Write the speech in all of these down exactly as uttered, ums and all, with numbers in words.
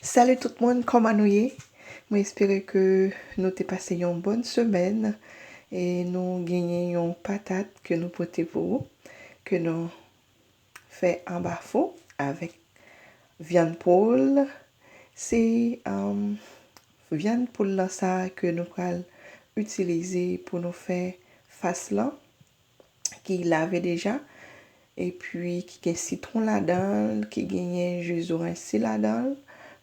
Salut tout moun, kòman nou ye? Mwen espere ke nou te pase yon bòn semèn e nou genyen yon patat ke nou pote pou ou, ke nou fè anba fou avèk vyann poul. Se um, vyann poul lan sa ke nou pral itilize pou nou fè fas lan ki lave deja, epi ki gen sitwon ladan l, ki genyen ji zoranj si ladan l.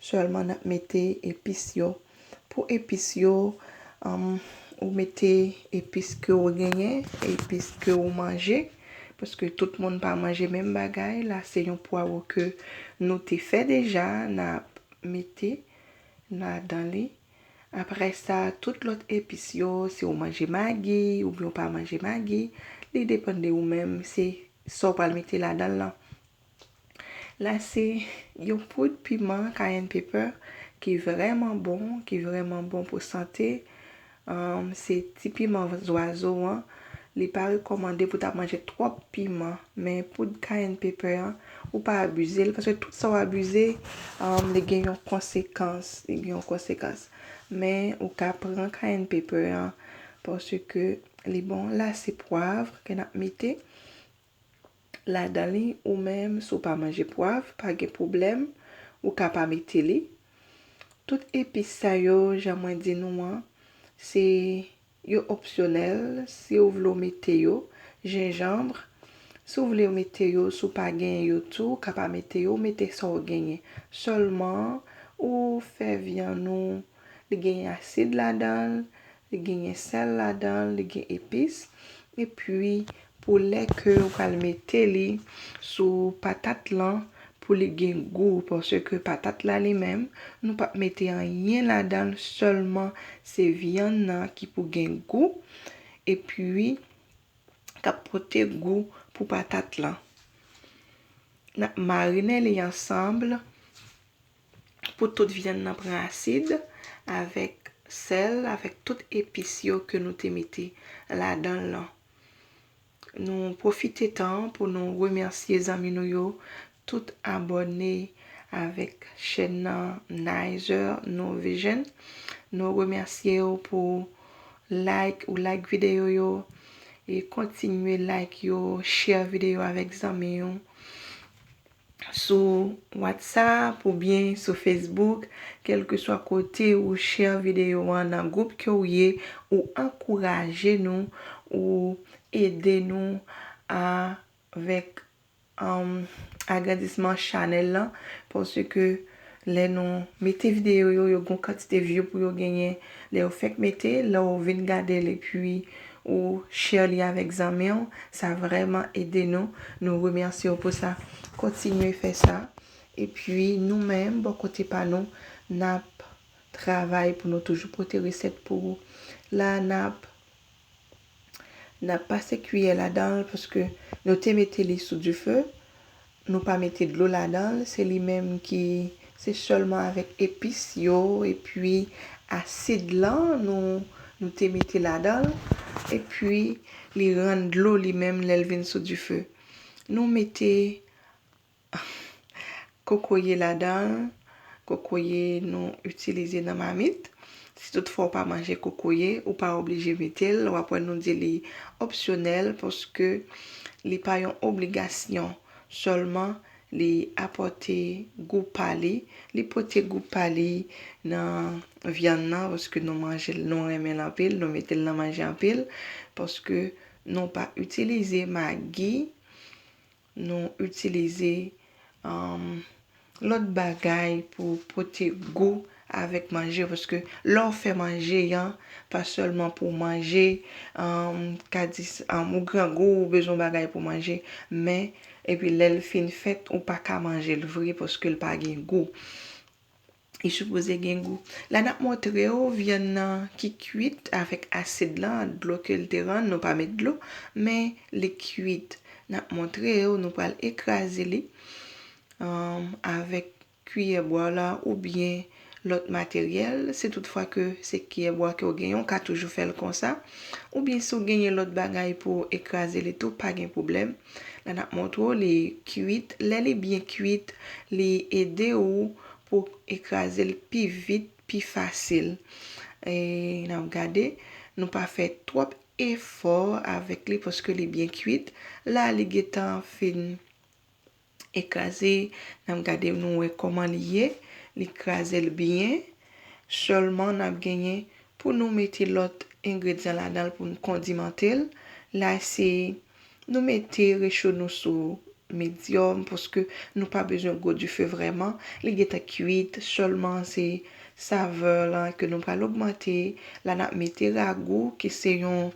Sèlman n ap mete epis yo. Pou epis yo, um, ou mete epis ke ou genyen, epis ke ou manje, paske tout moun pa manje menm bagay. La, se yon pwawo ke nou te fè deja, n ap mete ladan li. Apre sa, tout lòt epis yo, si ou manje magi oubyen ou pa manje magi, li depann de ou menm, se sa ou pral mete ladan l lan. La, se yon poud piman cayenne pepper ki vrèman bon, ki vrèman bon pou sante. Um, se ti piman zwazo an. Li pa rekòmande pou ta manje twòp piman, men poud cayenne pepper an, ou pa abize l, paske tout sa w abize, um, li gen yon konsekans, li gen yon konsekans. Men ou ka pran cayenne pepper an, paske li bon. La, se pwav ke n ap mete ladan li. Ou menm, si w pa manje pwav, pa gen pwoblèm, ou ka pa mete li. Tout epis sa yo, jan mwen di nou an, se yo opsyonèl. Si w vle w mete yo, jenjanm, si w vle w mete yo, si w pa genyen yo tou, w ka pa mete yo, w mete sa w genyen. Sèlman, ou fè vyann ou, li genyen asid ladan l, li genyen sèl ladan l, li gen epis. Epi, pou lè ke ou pral mete li sou patat lan, pou li gen gou, paske patat la li menm, nou p ap mete anyen ladan l, sèlman se vyann nan ki pou gen gou, epi k ap pote gou pou patat lan. N ap marinen li ansanm pou tout vyann nan pran asid avèk sèl, avèk tout epis yo ke nou te mete ladan l lan. Nou pwofite tan pou nou remèsye zanmi nou yo, tout abòne avèk chèn nan Nizer Norwegian. Nou remèsye yo pou like, ou like videyo yo, e kontinye like yo, share videyo avèk zanmi yo sou WhatsApp oubyen sou Facebook, kèlkeswa kote ou share videyo an nan gwoup ke ou ye, ou ankouraje nou, ou ede nou avèk, um, agrandisman chanèl lan, paske lè nou mete videyo yo, yo gon kantite view pou yo genyen. Lè yo fèk mete, lè ou vin gade l epi ou share li avèk zanmi w, sa vrèman ede nou. Nou remèsye w pou sa. Kontinye fè sa. Epi nou menm, bò kote pa nou, n ap travay pou nou toujou pote resèt pou ou. La, n ap, n ap pase kiyè ladan l, paske nou te mete li sou dife. Nou pa mete dlo ladan l, se li menm ki, se sèlman avèk epis yo, epi asid lan, nou, nou te mete ladan l, epi li rann dlo li menm lè l vin sou dife. Nou mete kokoye ladan l, kokoye nou itilize nan mamit. Si toutfwa ou pa manje kokoye, ou pa oblije mete l. W ap wè nou di li opsyonèl, paske li pa yon obligasyon. Sèlman, li apòte gou pa li. Li pote gou pa li nan vyann nan, paske nou manje l, nou renmen l anpil, nou mete l nan manje anpil, paske nou pa itilize magi, nou itilize, um, lòt bagay pou pote gou avèk manje, paske lè w fè manje an, pa sèlman pou manje, um, ka di, um, ou grangou, ou bezwen bagay pou manje, men, epi lè l fin fèt, ou pa ka manje l vre, paske l pa gen gou. Li sipoze gen gou. La, n ap montre w vyann nan ki kwit avèk asid lan, dlo ke l te rann, nou pa met dlo, men li kwit. N ap montre w, nou pral ekraze li, um, avèk kiyè bwa la oubyen lòt materyèl. Si toutfwa ke se kiyè bwa ke w genyen, w ka toujou fè l konsa. Oubyen si w genyen lòt bagay pou w ekraze li tou, pa gen pwoblèm. La, n ap montre w li kwit. Lè li byen kwit, li ede w pou ekraze l pi vit, pi fasil. E n ap gade, nou pa fè twòp efò avèk li paske li byen kuit. La, li gentan fin ekraze. N ap gade, nou wè kòman li ye. Li kraze l byen. Sèlman, n ap genyen pou nou mete lòt engredyan ladan l pou n kondimante l. La, se nou mete recho nou sou medyòm, paske nou pa bezwen gwo dife vrèman. Li gentan kuit, sèlman se savè lan ke nou pral ogmante. La, n ap mete ragou, ki se yon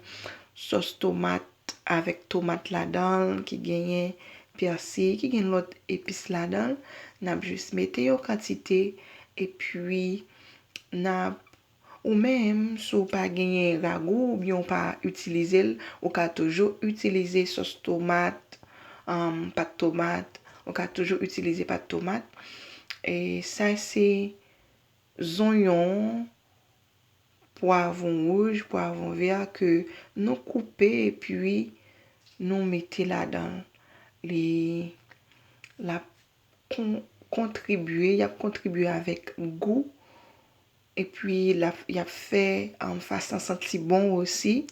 sòs tomat avèk tomat ladan l, ki genyen pèsi, ki gen lòt epis ladan l. N ap jis mete yon kantite, epi n ap, ou menm, si w pa genyen ragou oubyen w pa itilize l, ou ka toujou itilize sòs tomat, um, pat tomat, ou ka toujou itilize pat tomat. E sa se zonyon, pwavwon wouj, pwavwon vè ke nou koupe epi nou mete ladan l. Li, l ap kon-, kontribye, y ap kontribye avèk gou, epi l ap, y ap fè, um, fas lan santi bon osi.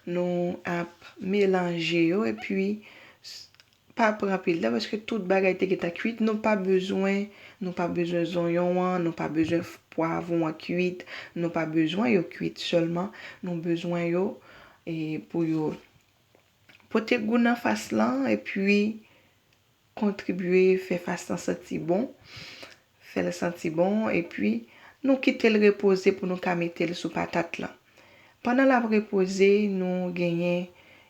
Nou ap melanje yo, epi s-, pa pran anpil tan, paske tout bagay te gentan kuit. Nou pa bezwen, nou pa bezwen zonyon an, nou pa bezwen f-, pwavwon an kuit, nou pa bezwen yo kuit sèlman. Nou bezwen yo, e, pou yo pote gou nan fas lan, epi kontribye fè fas lan santi bon, fè l santi bon, epi nou kite l repoze pou nou ka mete l sou patat lan. Pandan l ap repoze, nou genyen,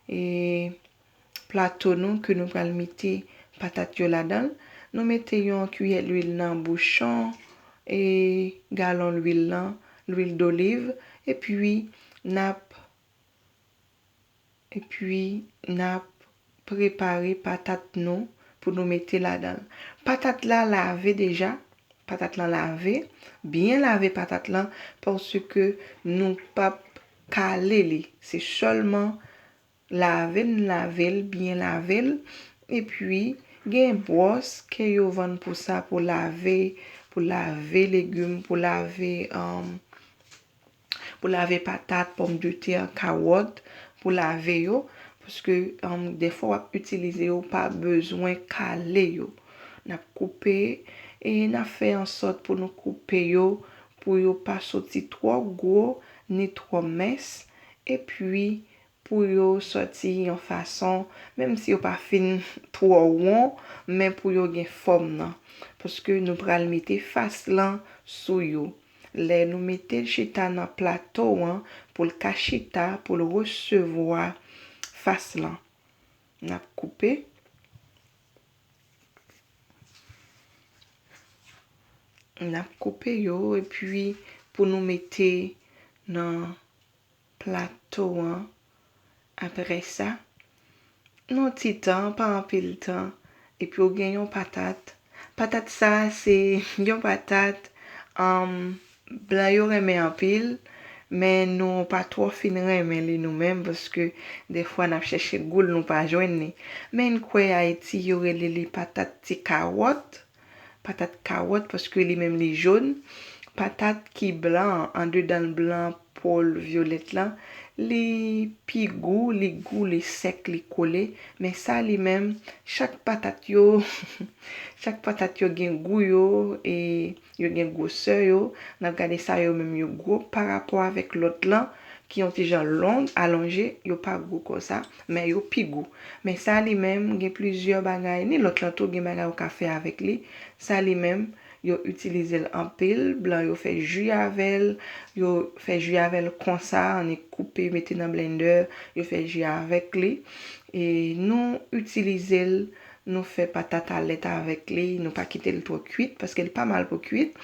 e, plato nou ke nou pral mete patat yo ladan l. Nou mete yon kiyè lwil nan bouchon, e, galon lwil lan, lwil doliv, epi n ap, epi n ap prepare patat nou pou nou mete ladan l. Patat la lave deja, patat lan lave, byen lave patat lan, paske nou p ap kale li. Se sèlman lave n lave l, byen lave l, epi gen bwòs ke yo vann pou sa, pou lave, pou lave legim, pou lave, um, pou lave patat, pòmdetè, kawòt, pou lave yo, paske, um, defwa w ap itilize yo, w pa bezwen kale yo. N ap koupe, e n ap fè ansòt pou nou koupe yo, pou yo pa soti twò gwo, ni twò mens, epi pou yo sòti yon fason, menm si yo pa fin twò won, men pou yo gen fòm nan. Paske nou pral mete fas lan sou yo. Lè nou mete l chita nan plato an, pou l ka chita, pou l resevwa fas lan. N ap koupe. N ap koupe yo, epi pou nou mete nan plato an. Apre sa, nan ti tan, pa anpil tan, epi w gen yon patat. Patat sa, se yon patat, um, blan yo renmen anpil, men nou pa twò fin renmen li nou menm, paske defwa n ap chèche gou l, nou pa jwenn li. Men n kwè Ayiti, yo rele li patat ti kawòt. Patat kawòt, paske li menm li jòn. Patat ki blan, andedan l blan, po l vyolèt lan, li pi gou, li gou, li sèk, li kole. Men sa li menm, chak patat yo, chak patat yo gen gou yo, e yo gen gwosè yo. N ap gade sa yo menm, yo gwo parapò avèk lòt lan, ki yon ti jan long, alonje, yo pa gwo konsa, men yo pi gou. Men sa li menm, gen plizyè bagay, ni lòt lan tou, gen bagay ou ka fè avèk li. Sa li menm, yo itilize l anpil, blan yo fè ji avè l, yo fè ji avè l konsa, annik koupe, mete nan blendè, yo fè ji avèk li. E nou itilize l, nou fè patat alèt avèk li, nou pa kite l twò kuit, paske li pa mal pou kuit.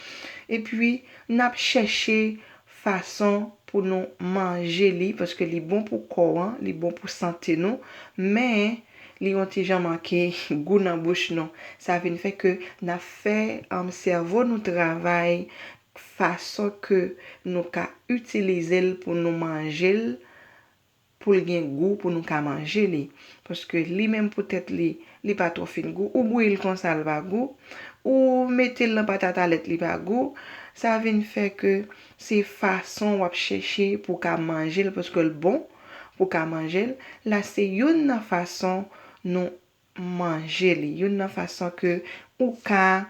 Epi, n ap chèche fason pou nou manje li, paske li bon pou kò an, li bon pou sante nou, men li yon ti jan manke gou nan bouch nou. Sa vin fè ke n ap fè, um, sèvo nou travay fason ke nou ka itilize l pou nou manje l, pou l gen gou, pou nou ka manje li. Paske li menm pou tèt li, li pa twò fin gou. Ou bouyi l konsa, l pa gou. ou mete l nan patat a lèt li pa gou, sa vin fè ke se fason w ap chèche pou w ka manje l, paske l bon pou w ka manje l. La se youn nan fason nou manje li, youn nan fason ke ou ka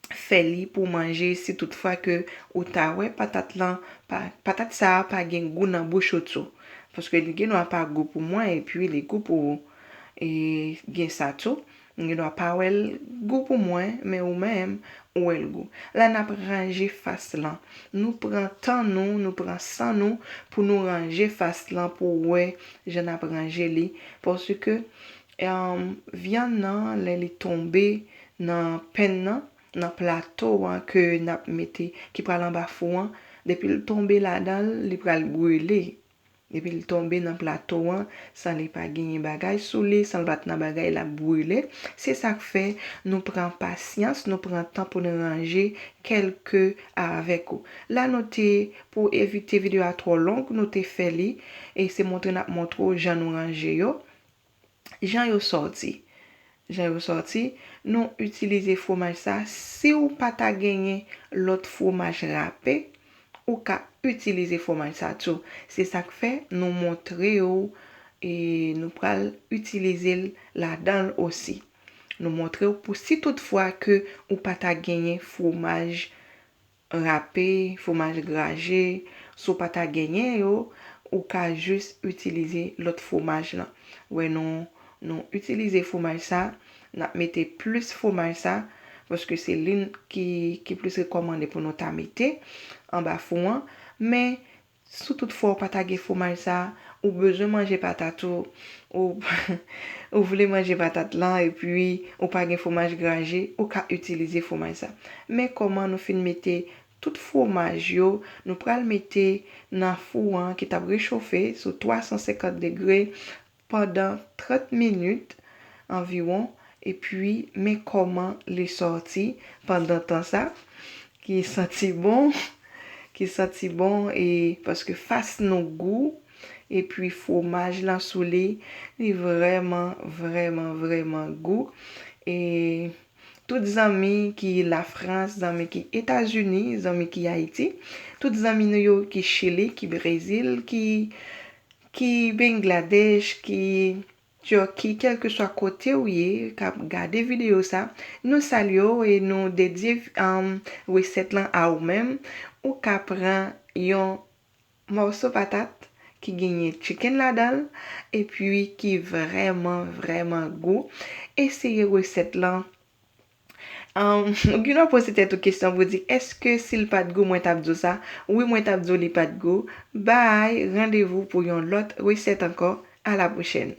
fè li pou manje si toutfwa ke ou ta wè patat lan, pa, patat sa a pa gen gou nan bouch ou tou. Paske li gen dwa pa gou pou mwen epi li gou pou ou. E gen sa tou. Li gen dwa pa wè l gou pou mwen, men ou menm, ou wè l gou. La n ap ranje fas lan. Nou pran tan nou, nou pran san nou pou nou ranje fas lan, pou wè jan n ap ranje li. Paske, em, vyann nan, lè li tonbe nan penn nan, nan plato an ke n ap mete, ki pral anba fou an, depi l tonbe ladan l, li pral brile. Depi l tonbe nan plato an, san li pa genyen bagay sou li, san l pa t nan bagay, l ap brile. Se sa k fè nou pran pasyans, nou pran tan pou nou ranje kèlke avèk ou. La nou te, pou evite videyo a twò long, nou te fè li, e se montre n ap montre w jan nou ranje yo. Jan yo sòti. Jan yo sòti, nou itilize fwomaj sa. Si w pa ta genyen lòt fwomaj rape, ou ka itilize fwomaj sa tou. Se sa k fè nou montre w e nou pral itilize l ladan l osi. Nou montre w pou si toutfwa ke ou pa ta genyen fwomaj rape, fwomaj graje, si w pa ta genyen yo, ou ka jis itilize lòt fwomaj lan. Wè nou, nou itilize fwomaj sa, n ap mete plis fwomaj sa, paske se li ki, ki plis rekòmande pou nou ta mete anba fou an. Men, si toutfwa w pa ta gen fwomaj sa, ou bezwen manje patat ou, ou, ou vle manje patat lan, epi ou pa gen fwomaj graje, ou ka itilize fwomaj sa. Men kòman nou fin mete tout fwomaj yo, nou pral mete nan fou an ki t ap rechofe sou twa san senkant degre pandan trant minit anviwon, epi men kòman li sòti pandan tan sa, ki santi bon, ki santi bon, e paske fas nou gou, epi fwomaj lan sou li, li vrèman, vrèman, vrèman gou. E tout zanmi ki Lafrans, zanmi ki Etazini, zanmi ki Ayiti, tout zanmi nou yo ki Chili, ki Brezil, ki, ki Bangladesh, ki Turquie, kèlkeswa kote w ye, k ap gade videyo sa, nou salye w e nou dedye, um, resèt lan a ou menm. Ou ka pran yon mòso patat ki genyen chicken ladan l, epi ki vrèman, vrèman gou. Eseye resèt lan. Um, ou gen dwa poze tèt ou kesyon pou di, èske si l pa t gou, mwen t ap di w sa? Wi, mwen t ap di w li pa t gou. Bye, randevou pou yon lòt resèt ankò. A la pwochèn.